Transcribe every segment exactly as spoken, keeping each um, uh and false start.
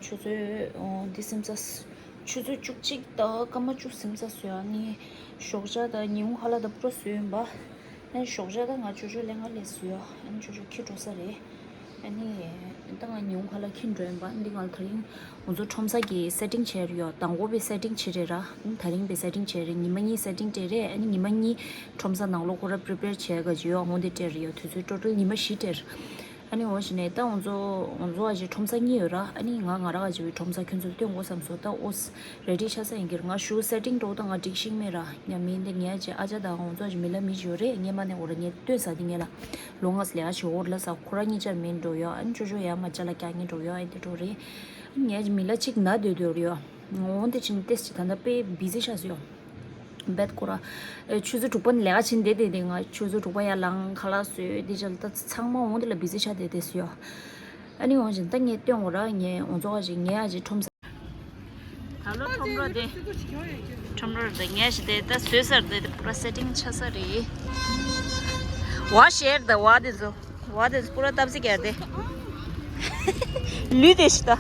ཆུ་ཚོད་འདི་ཟིན་ཚར། ཆུ་ཚོད་བཅུ་གཅིག་དང་སྐར་མ་བཅུ་ཟིན་ཚར་སོང་། ཨ་ནི་ཞོགས་ཇ་དང་ཉི་ཧོང་ཁ་ལག་དང་པུ་ར་བཟོས་ཡིན་པ། ཨ་ནི་ཞོགས་ཇ་དང་ང་ཅོ་ཅོ་ལས་ང་ལས་སོང་། ཨ་ནི་ཅོ་ཅོ་ཁྱི་འགྲོ་ས་རེད། ཨ་ནི་ད་ང་ཉི་ཧོང་ཁ་ལག་ཁྱི་འགྲོ་ཡིན་པ། འདི་ང་ལ་དེ་རིང་ང་ཚོ་ཁྲོམ་ས་གི་སེ་ཊིང་བྱས་རེད་ཡོ། དང་པོ་པའི་སེ་ཊིང་བྱས་རེད་ར། ཨ་ནི་དེ་རིང་པའི་སེ་ཊིང་བྱས་རེད། ཉི་མ་གཉིས་སེ་ཊིང་སྤྲད་རེད། ཨ་ནི་ཉི་མ་གཉིས་ཁྲོམ་ས་ནང་ལོགས་ཁོ་ར་པི་རི་པེར་བྱས་ག་ཅི་ཡོ་འོང་དེ་སྤྲད་རེད་ཡོ། དུས་ཚོད་ཊོ་ཊལ་ཉི་མ་བཞི་སྤྲད་རེད། ཨ་ནི་འོ་བྱས་ནས་ད་ང་ཚོ་ང་ཚོ་ཨ་ཅེ་ཁྲོམ་ས་གཉིས་ཡོད་ར། ཨ་ནི་ང་ང་རང་ཨ་ཅེ་བའི་ཁྲོམ་ས་ཁྱོད་ཚོ་ལ་སྟོན་དགོས་བསམ་སོང་། ད་ཨོ་སི་རེ་ཌི་ཆགས་ས་ཡིན་གྱི་རེད། ང་ཞུ་སེ་ཊིང་འགྲོ་ད་ང་འགྲིག་ཤིང་མེད་ར། ཉ་མིན་དེ་ངའི་ཨ་ཅེ་ཨ་ཅག་དང་ང་ཚོ་ཨ་ཅེ་མི་ལ་མི་ཅིག་ཡོད་རེད། སྔས་མ་ནས་འོ་ར་ངས་སྟོན་ས་དེ་ངས་ལ་ལོ་ལྔ་ཙམ་ལས་ཨ་ཅེ་འོ་ར་ལ་ས་ཁོ་ར་གཉིས་ཆར་མིན་འགྲོ་ཡོ། ཨ་ནི་ཅོ་ཅོ་ཡ་མ་ཅ་ལག་རྒྱག་ངེས་འགྲོ་ཡོ། ཨ་ནི་དེ་འགྲོ་རེད། ཨ་ནི་ངའི་ཨ་ཅེ་མི་ལ་གཅིག་ན་སྡོད་སྡོད་རེད་ཡོ། འོ་དེ་ཕྱིན་ཏེ་ཅི་ད་ལྟ་དཔེ་བི་ཟི་ཆགས་སོང་ཡོ། བེད་ཁོ་ར། ཨེ་ཆུ་ཚོད་དྲུག་པ་ནས་ལས་ཀ་བྱེད་བསྡད་དེ་དེ་ང་ཆུ་ཚོད་དྲུག་པ་ཡར་ལངས་ཁ་ལག་བཟོས་དེ་བྱས་ལ་ད་ཚང་མ་འོང་དེ་ལ་བི་ཟི་ཆགས་བསྡད་དེ་སུ་ཡོད། ཨ་ནི་འོང་བཞིན་ད་ངས་སྟོན་འོ་ར་ངས་འོང་ཚོགས་ཀ་ཞིག་ངས་ཨ་ཅེ་ཁྲོམ་ས། ད་ལོ་ཁྲོམ་ར་དེ། ཁྲོམ་ར་དེ་ངས་ཞིག་དེ་ད་བཟོས་ཚར་དེ་དེ་པུ་ར་སེ་ཊིང་ཆགས་ས་རེད། བ་ཤེར་ད་བ་དེ་ཚོ། བ་དེ་པུ་ར་སྟབས་ཟིག་གེར་དེ། ལུས་དེ་ཤི་ད།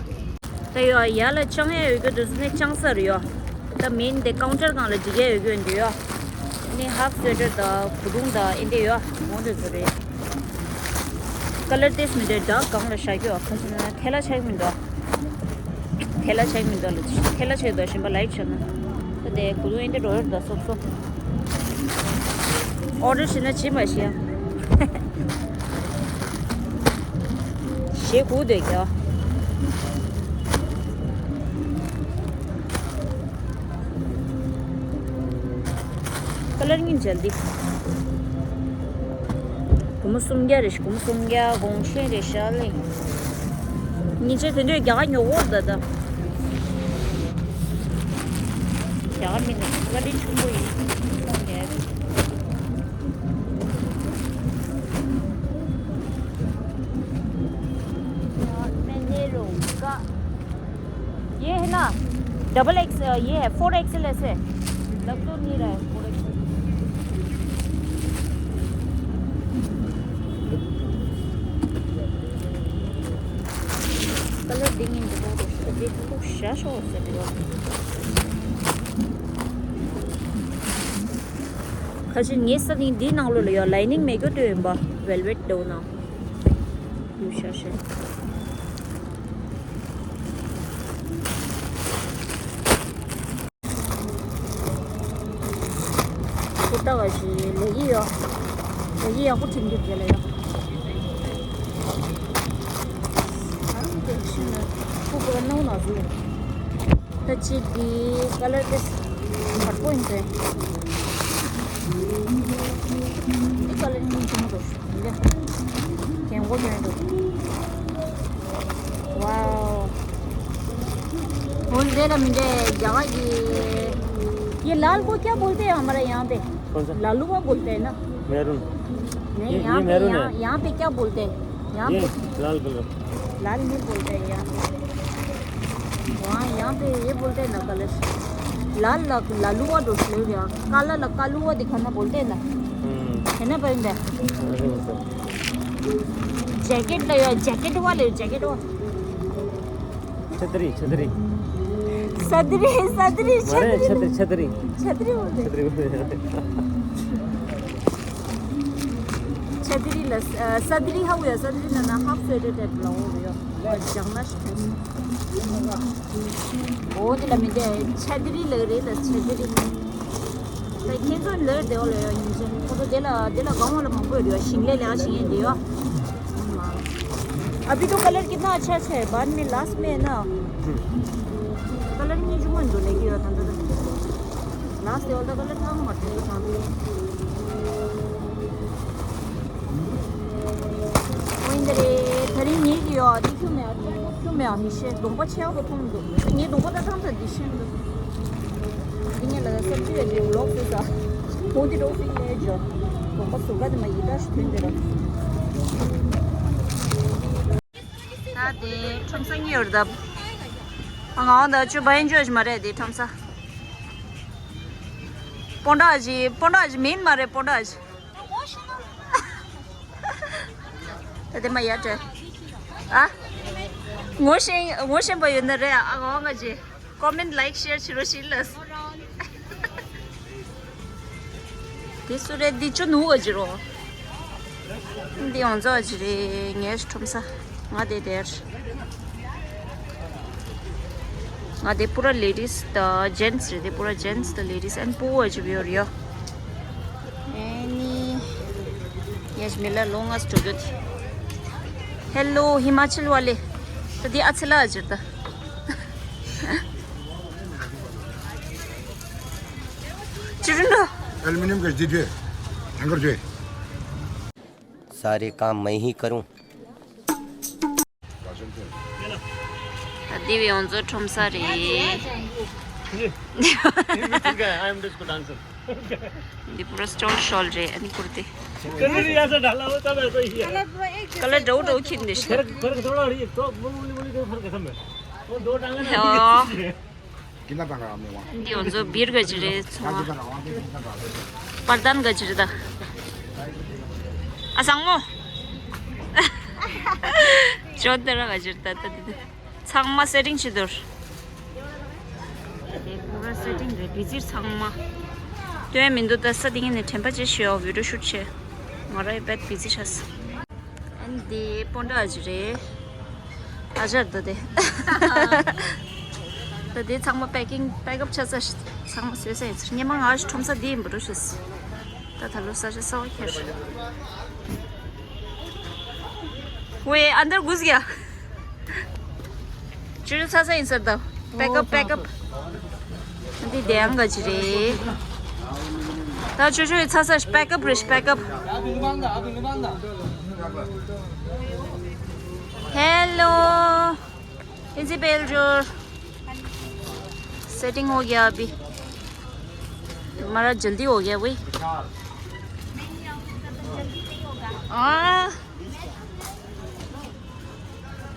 ད་ཡོ་ཡ་ལ་ཅང་ཡ་ཡོད་གི་དུ་ནས་ཅང་ས་རུ་ཡོ། ད་མིན་དེ་ཀའུན་ཊར་སྒང་ལ་འཇིག་ཡ་ཡོད་གི་འདུག་ཡོ། ནི་ཧབ་སུ་ཝེ་ཊར་ད་གུ་དུང་ད་ཨིན་དེ་ཡོ། མོ་དེ་ཚོ་རེད། ཀ་ལར་དེས་མི་འདྲ་འདྲ་གང་ལ་བཞག་གི་ཡོ། ཁ་ཤས་ན་ཐལ་ལ་ཆགས་མི་འདུག་ཐལ་ལ་ཆགས་མི་འདུག་ལ་ཐལ་ལ་ཆགས་འདུག་ཞིམ་པ་ལའིག་བྱས་ན། ད་དེ་གུ་དུང་ཨིན་དེ་འགྲོ་ཡོད་ད་སོབ་སོབ། ཨོ་ཌར་བྱས་ན་བྱེད་མ་ཤེས་ཡ། ཞེ་གུ་དེ་ག་ཀ་ལར་གཉིས་མཇལ་འདི། གོང་མ་སུམ་བརྒྱ་རེད་ཤག་གོང་མ་སུམ་བརྒྱ་གོང་ཆེན་རེད་ཤག་ལེ། ཉིན་ཆེ་དེ་འདྲའི་རྒྱ་གར་ཉོ་འོར་ད་ད། རྒྱ་གར་མི་འདུག་བཀའ་དྲིན་ཆེན་པོ་ཡིན། ये है ना, डबल एक्स, ये है, फोर एक्सएल ऐसे। लग तो नहीं रहा है फोर एक्सएल। कलर देंगे इनको, देख लो, क्या शौक से दिया। ཁ་ཅིག་ངའི་ས་ནི་འདིའི་ནང་ལོགས་ལ་ཡོད། ལའི་ནིང་མེད་རྒྱུ་དེ་ཡིན་པ། ཝེལ་ཝེཊ་འདྲ་བོ་ནང་། ཡུ་ཤ་ཤ། ཀུར་ཏ་བ་ཞིག་ལས་ཀྱི་ཡོད། ལས་ཀྱི་ཡག་པོ་ཁྲིམས་རྒྱུད་རྒྱལ་ལ་ཡོད། ཨ་རུང་དེ་ཤིང་ལ་ཁུ་པོ་ནང་ན་བཟོས། ད་ཅི་འདི་ཀ་ལར་དེ་དཀར་པོ་ཡིན་ཏེ། འདི་ཀ་ལར་གཉིས་ཀྱི་མོ་འདུག་འདི་གན་གོ་གན་འདུག་ཝའོ། वो दे रहा मुझे जगह ये। ये लाल को क्या बोलते हैं हमारे यहाँ पे? कौन सा? लालूवा बोलते हैं ना? मैरून। नहीं, ये, यहाँ ये पे, मैरून यहाँ, है। यहाँ पे क्या बोलते हैं? यहाँ ये पे लाल कलर। लाल नहीं बोलते हैं यहाँ पे। वहाँ, यहाँ पे ये बोलते हैं ना कलर। लाल ला-, लालूवा दो सौ रुपया। काला ला-, कालूवा दिखाना बोलते हैं ना। हम्म। है ना परिंदा? अरे वो तो। जैकेट ले, जैकेट वाले, जैकेट वाले। छतरी, छतरी। सदरी, सदरी, मारे छतरी। छतरी, छतरी। छतरी बोलते। छतरी बोलते। छतरी ल-, अ, सदरी हो गया, सदरी ना, ना, हाफ स्वेटर टाइप ला हो गया। और जंगला श-, ओ, दिला में दे, छतरी लग रही ल, छतरी। ད་ཁྱེད་ཚོ་ལར་དེ་བ་ལ་ཡོད་ཡིན་ཅེ། ཁོ་ཚོ་དེ་ལ་དེ་ལ་གང་བ་ལ་མང་པོ་ཡོད་རེད་བ། ཞིང་ལས་ལས་ཀ་བྱེད་མཁན་དེ་ཡོད། अभी तो कलर कितना अच्छा अच्छा है, बाद में लास्ट में है ना, कलर में जो मन तो लेके आता था, लास्ट वाला कलर था मत था। འོན་ཏེ་རེད། དེ་རིང་ངེད་ཀྱི་ཡོད་འདི་ཁྱུ་མེད་ཨ། ཁྱུ་མེད་ཨ། མི་ཤེས། གདོང་པ་ཆེ་བ་མཐོང་འདུག་ངའི་གདོང་པ་ད་ཐང་ད་འདི་ཤེས་འདུག་འདི་ངས་ལ་སེམས་ཅི་ཡོད་ཅེས་ལོག་ཟེར་ས། ཁོང་འདི་རོགས་ཟིག་ལས་ཇོ། གདོང་པ་ཟུར་ཁ་དེ་མ་ཡི་ད་ཞུ་དོན་འདི་ར། ད་དེ་ཁྲོམ་ས་གཉིས་ཡོད་རེད་ད། ང་འོང་ད་ཆུ་བ་ཡན་ཆོད་ཞིག་མ་རེད་དེ་ཁྲོམ་ས། སྤོན་ཊ་ཞིག་སྤོན་ཊ་ཞིག་མིན་མ་རེད་སྤོན་ཊ་ཞིག་ད་དེ་མ་ཡ་དྲ། ཨ། ངོ་ཤེས་ངོ་ཤེས་པ་ཡོད་ན་རེད། ཨ་གོ་ང་ཅི་ཀོ་མེན་ཊི་ལའིཀ་ཤེར་བྱེད་རོགས་ཞིག་ལ། དེ་སུ་རེད། འདི་ཅོ་ནུ་ག་ཅི་རོ། འདི་ཡོངས་རྫོགས་ག་ཅི་རེད། ངའི་ཁྲོམ་ས། ང་དེ་དེར། ང་དེ་པུ་ར་ལེ་ཌིས་དང་ཇེན་ཊི་སི་རེད། དེ་པུ་ར་ཇེན་ཊི་སི་དང་ལེ་ཌིས་ཨེན་ཌི་པུ་བ་ཅི་བི་ཡོད་རེད་ཡོ། ཨེ་ནི། ཡེ་མི་ལ་ལོ་ང་སྤྲོ་རྒྱུ་དེ། ཧེ་ལོ་ཧི་མ་ཅལ་བ་ལེ། ད་འདི་ཨ་ཚེ་ལ་ཨ་ཅིར་ད། ཅི་རུ་འགྲོ། एल्युमिनियम का दीजिए, टैंकर जो है। सारे काम मैं ही करूं। ད་འདི་བའི་ཡོངས་རྫོགས་ཁྲོམ་ས་རེད། I am disco dancer. འདི་པུ་ར་སི་ཊོལ་ཤོལ་རེད། ཨ་ནི་ཀུར་ཏི། कलर ही ऐसा डाला हुआ था, वैसा ही है। कलर འདྲ་བོ་འདྲ་བོ་ཁྱེར་འདི་ཤི། फर्क, फर्क थोड़ा और ये तो वो वाली, वाली का फर्क है सब में। वो दो टांगा ना, ཨོ། कितना टांगा आपने वहाँ? འདི་ཡོངས་རྫོགས་སྦིར་ག་ཅི་རེད། ཚོང་བ། कितना टांगा? वहाँ पे कितना टांगा? པར་དན་ག་ཅི་རེད་ད། ཨ་བཟང་མོ། ཅོ་ཏེ་ར་ག་ཅི་རེད་ད་ད་འདི་ད། ཚང་མ་སེ་ཊིང་བྱེད་དོར། དེ་པུ་ར་སེ་ཊིང་རེད། བི་ཛི་ཚང་མ། སྟོན་མི་འདུག་ད་ས་དེ་ངས་ནས་དྲན་པ་ཅེས་ཤོད། བི་ཌིའོ་ཤུ་ཊི་བྱས། ང་ར་ཡི་བེད་བི་ཛི་ཤ་ས། ཨན་དེ་པོན་ཏྲ་ཨ་ཅི་རེད། ཨ་ཅར་ད་དེ། ད་དེ་ཚང་མ་པེ་ཀིང་པེག་ཨབ་ཆ་ས་ཤི། ཚང་མ་བཟོས་ས་ཡིན་ཚར། སྙེ་མ་ང་ཁྲོམ་ས་དེ་ཡིན་པ་འགྲོ་ཤི། ད་ད་ལོ་ས་ཆ་ས་བ་ཁྱེར། ཝེ་ཨན་དར་གུས་ག་ཅུ་ཅུ་ཚ་ཚ་ཡིན་ས་ད། པེག་ཨབ་པེག་ཨབ། འདི་དེ་ཡང་ག་ཅི་རེད། ད་ཅུ་ཅུ་ཡི་ཚ་ཚ་པེག་ཨབ་རེད་པེག་ཨབ། हेलो। इसी पे जो सेटिंग हो गया अभी। तुम्हारा जल्दी हो गया भाई। ཨ།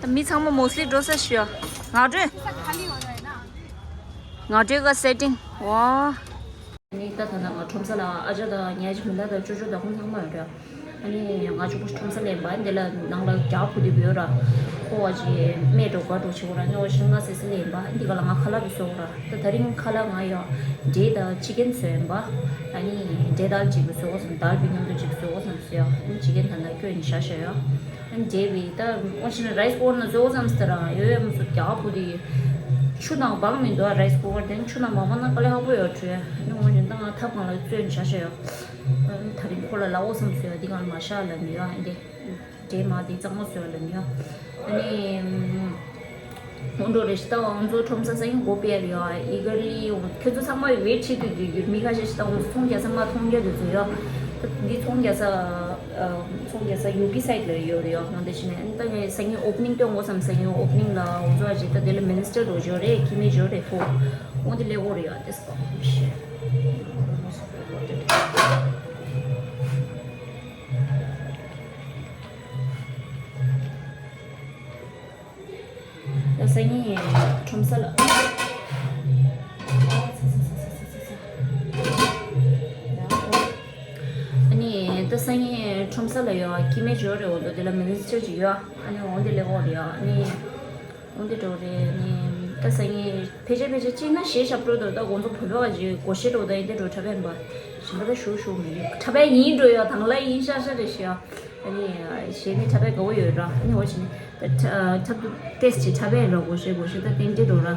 ད་མི་ཚང་མ་མོ་སི་ལི་འགྲོ་ས་ཞུ། ང་འགྲོ། ང་འགྲོ་ག་སེ་ཊིང་། ཝ། ནི་ད་ད་ནང་ཁྲོམ་ས་ལ་ཨ་ཅག་དང་ཉལ་གཅིག་མི་ལ་དང་ཅོ་ཅོ་དང་ཁོང་ཚང་མ་ཡོད་ར། ཨ་ནི་ང་ཅོ་པོ་ཁྲོམ་ས་ལེན་པ་འདི་ལ་ནང་ལ་རྒྱག་ཕུ་དུ་ཡོད་ར། ཁོ་བ་ཅི་སྨད་འགྲོ་ག་འགྲོ་བྱེད་གོ་ར། ནི་བ་ཤིང་ང་སེ་སེ་ལེན་པ་འདི་ག་ལ་ང་ཁ་ལག་གི་བཟོ་གོ་ར། ད་ད་རིང་ཁ་ལག་ང་ཡ་འབྲས་དང་ཅི་ཀན་བཟོ་ཡིན་པ། ཨ་ནི་འབྲས་དལ་ཅིག་གི་བཟོ་གོ་སམ་དལ་བི་མཉམ་དུ་ཅིག་བཟོ་གོ་སམ་བཟོ་ཡ། ཨ་ནི་ཅི་ཀན་ད་ད་སྐྱོན་ནི་ཤ་ཤ་ཡ། འབྲས་བི་ད་ཨོ་ཤི་ན་རའི་སི་ཀུ་ཀར་ན་བཟོ་བསམ་སྟེ་ར་ཡོད་ཡོད་མ་སུ་རྒྱག་པོ་དེ། ཆུ་ནང་སྦང་མི་འདུག་རའི་སི་ཀུ་ཀར་དེ་ཆུ་ནང་མ་སྦང་ན་དཀའ་ལས་ཁག་པོ་ཡོད་བྲོས། ཨ་ནི་ཨོ་ཤི་ན་ད་ང་ཐབ་གང་ལ་བཙོན་བྱ་ཤ་ཡོད། ད་རིང་ཁོ་ལ་ལ་ཨོ་བསམ་བཟོས་ཡ་འདི་གང་ལ་མ་ཤ་ལ་མི་ཡོད་ཨ་འདི། འབྲས་མ་དེ་གཙང་མ་བཟོས་ལ་མི་ཡོད། ཨ་ནི། ཧོན་འགྲོ་རེ་ཞིག་ལྟ་བ་ང་ཚོ་ཁྲོམ་ས་སང་ཉིན་སྒོ་ཕྱེ་ཡོད། ཨི་གར་ལི་ཡོང་ཁྱོད་ཚོ་ཚང་མ་ཝེ་ཊི་བྱེད་དུས་དུས་རྒྱུ་མི་ཁ་ཤས་ཤིག་ལྟ་བ་ང་ཚོ་ཚོང་རྒྱག་ས་ང་མཐོང་རྒྱ་དུས་ཚོད་ཡོད། ད་འདི་ཚོང་རྒྱག་ས། ཚོང་རྒྱག་ས་ཡུ་ཀི་སའིཌ་ལ་ཡོད་རེད་ཡོད་ནང་དེ་བཞིན་ད་ངས་སང་ཉིན་ཨོ་པ་ནིང་སྟོན་དགོས་བསམ། སང་ཉིན་ཨོ་པ་ནིང་ལ་ང་ཚོ་ཨ་ཅེ་ད་དེ་ལ་མི་ནི་སི་ཊར་འགྲོ་འཇོག་རེད། ཁི་མེ་འཇོག་རེད་ཐོ། འོ་འདི་ལས་འོ་རེད་ཡོད་དེ་སོ། ད་སང་ཉིན་ཁྲོམ་ས་ལ། ཨ་ནི་ད་སང་ཉིན་ཁྲོམ་ས་ལ་ཡོད་ཁྱི་མེད་འབྱོར་རེད། འོ་དེ་ལ་མི་ནི་སི་ཊར་ཅིག་ཡོད། ཨ་ནི་འོ་དེ་ལས་འོ་རེད། ཨ་ནི་འོ་དེ་འགྲོ་རེད། ཨ་ནི་ད་སང་ཉིན་ཕལ་ཆེར་ཕལ་ཆེར་གཅིག་ན་གཞས་ཞབས་བྲོ་དང་ད་དགོང་ཚོ་བོད་པ་ག་ཅིག་སྒོར་གཞས་འགྲོ་ད་ཡིན་དེ་འགྲོ་འཁྲབ་པ་ཡིན་པ། གཞན་པ་ད་ཞུ་ཞུ་མི་རེད། འཁྲབ་པ་ཡིན་འགྲོ་ཡོད་དང་ལ་ཡིན་ཤག་ཤག་རེད་ཤག་ཨ་ནི་གཞས་ནི་འཁྲབ་པའི་དགའ་བོ་ཡོད་ར། ཨ་ནི་འོ་བྱས་ནས་ད་འཁྲབ་ཏུ་ཏེས་ཅིག་འཁྲབ་པའི་ར་སྒོར་གཞས་སྒོར་གཞས་ད་ཏན་ཏན་འགྲོ་ར། ཨ་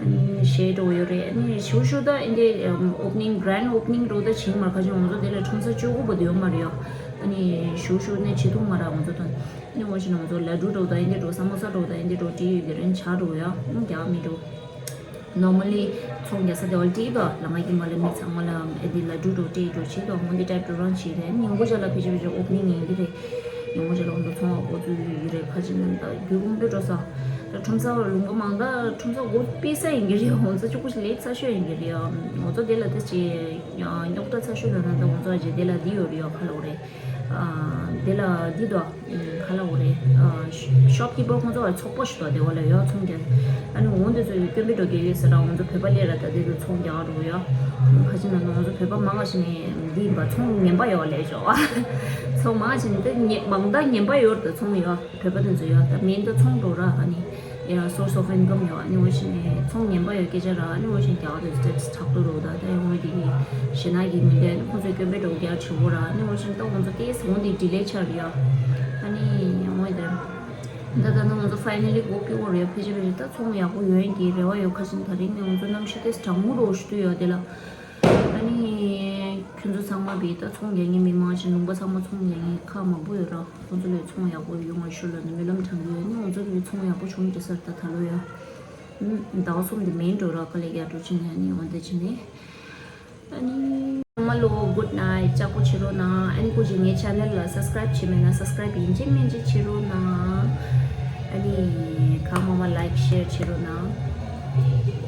ནི་གཞས་འགྲོ་ཡོད་རེད། ཨ་ནི་ཞུ་ཞུ་ད་ཨིན་དེ་ཨོ་པ་ནིང་གྷ་རན་ཌི་ཨོ་པ་ནིང་འགྲོ་ད་བྱིང་མར་ཁ་ཅིག་ང་ཚོ་དེ་ལ་ཁྲོམ་ས་བཅུ་དགུ་པ་དེ་ཡོད་མ་རེད་ཡ། ཨ་ནི་ཞུ་ཞུ་ནས་བྱེད་ཐུབ་མ་ར་ང་ཚོ་དང་། ཨ་ནི་འོ་བྱས་ནས་ང་ཚོ་ལ་ཌུ་འགྲོ་ད་ཨིན་དེ་འགྲོ་ས་མོ་ས་འགྲོ་ད་ཨིན་དེ་འགྲོ་ཏི་ཡོད་དེ་རན་ཆ་འགྲོ་ཡ། ཨ་ནི་རྒྱག་མི་འགྲོ། Normally ཚོང་རྒྱག་ས་དེ་བ་ལ་ཏིག་ཏོ་ལ་ང་གི་མ་ལ་མི་ཚང་མ་ལ་ཨེ་འདི་ལ་འགྲོ་འགྲོ་ཏིག་འགྲོ་བྱེད་དོ་མོ་འདི་ཊའིབ་འགྲོ་རང་བྱེད་རེད། ཉིན་གུང་ཞག་ལ་ཕེ་ཆེ་ཕེ་ཆེ་ཨོ་པ་ནིང་ཡིན་གི་རེད། ཉིན་གུང་ཞག་ལ་ང་ཚོ་ཚོང་བ་འགོ་འཛུགས་ཡོད་ཀྱི་རེད། ཁ་ཅིག་ནང་ད་རྒྱུ་གུང་པོ་འགྲོ་ས་ད་ཁྲོམ་ས་ལུང་པ་མང་ད་ཁྲོམ་ས་འགོ་སྤེལ་ས་ཡིན་གི་རེད། ང་ཚོ་གཅིག་པུ་ཞིག་ལས་ཚ་ཤོས་ཡིན་གི་རེད། ང་ཚོ་དེ་ལ་ད་ཅི་རྙོག་དྲ་ཚ་ཤོས་ལ་ན་ད་ང་ཚོ་ཨ་ཅེ་དེ་ལ་འདི་ཡོད་རེད་ཡ། ཁ་ལོ་རེད། དེ་ལ་འདི་དོ། ཁ་ལ་འོ་རེད། ཤོབ་ཀི་པར་ཁོང་ཚོ་བར་ཚོགས་པ་ཞིག་དོ་དེ་བ་ལ་ཡོད་ཚོང་རྒྱག་ཨ་ནི་འོང་དུས་ཚོད་སྐྱོན་པའི་འགྲོ་རྒྱུ་ཡོད་ཟེར་ར། ང་ཚོ་བོད་པ་ལས་ར་ད་དེ་ཚོ་ཚོང་རྒྱག་འགྲོ་ཡོད། ཁ་ཅིག་ན་ང་ཚོ་བོད་པ་མང་ང་ཞིག་ནས་འདི་ཡིན་པ་ཚོང་ངན་པ་ཡོད་ལས་ཆོག་ཚོང་མང་ང་ཞིག་ནས་དེ་མང་ད་ངན་པ་ཡོད་ད་ཚོང་ཡོད། བོད་པ་དེ་ཚོ་ཡོད་ད་མིན་ད་ཚོང་འགྲོ་ར། ཨ་ནི་ ཡང་source of income ཡོད། ཨ་ནི་འོ་ཞིག་ནས་ཚོང་ཉན་པ་ཡོད་སྐད་ཆ་ར། ཨ་ནི་འོ་ཞིག་རྒྱ་གར་དུ་སྟེ་ཁྲག་ཏུ་རོ་ད་ད་ཡང་འོ་དེ་གི་ཞེ་ན་གི་མི་འདྲ། ཨ་ནི་ཁོང་ཚོའི་སྐྱོན་པའི་འགྲོ་རྒྱ་ཆེ་བོ་ར། ཨ་ནི་འོ་ཞིག་ད་ཁོང་ཚོ་ཏེས་འོ་དེ་delay ཆགས་རེད་ཡ། ཨ་ནི་འོ་དེ་ད་ད་ནི་ང་ཚོ་finally སྒོ་ཕྱེ་བ་རེད། ཕལ་ཆེར་ཕལ་ཆེར་ད་ཚོང་ཡག་པོ་ཡོང་གི་རེ་བ་ཡོད། ཁ་ཤས་ད་རིང་ནས་ང་ཚོ་གནམ་གཤིས་ཏེས་གྲང་མོ་རོ་ཞུ་དུས་ཡོད་དེ་ལ། ཨ་ནི་ཁྱོད་ཚོ་ཚང་མ་བི་ད་ཚོང་རྒྱག་མཁན་མི་མང་ཞིག་ལུང་པ་ཚང་མ་ཚོང་རྒྱག་མཁན་ཁག་མང་པོ་ཡོད་ར། ཁོང་ཚོ་ལས་ཚོང་ཡག་པོ་ཡོང་བ་ཞུ་ལ་ནི་སྨོན་ལམ་དྲང་གི་ཡོད། ཨ་ནི་ང་ཚོ་ལས་ཚོང་ཡག་པོ་བྱུང་འདྲ་ས་རེད་ད་ད་ལོ་ཡ། ཟླ་བ་གསུམ་དེ་མིན་འགྲོ་ར་ག་ལེ་རྒྱ་འགྲོ་ཕྱིན་ནས་ཨ་ནི་འོ་འདི་ཕྱིན་ནས། ཨ་ནི་ཚང་མ་ལོ་good night། ལྕགས་པོ་བྱེད་རོགས་གནང་། ཨ་ནི་སྐུ་མཁྱེན་ངའི་channel ལ་subscribe བྱས་མེད་ན་subscribe ཡིན་གཅིག་མིན་གཅིག་བྱེད་རོགས་གནང་། ཨ་ནི་གང་མང་མང་like share བྱེད་རོགས་གནང་།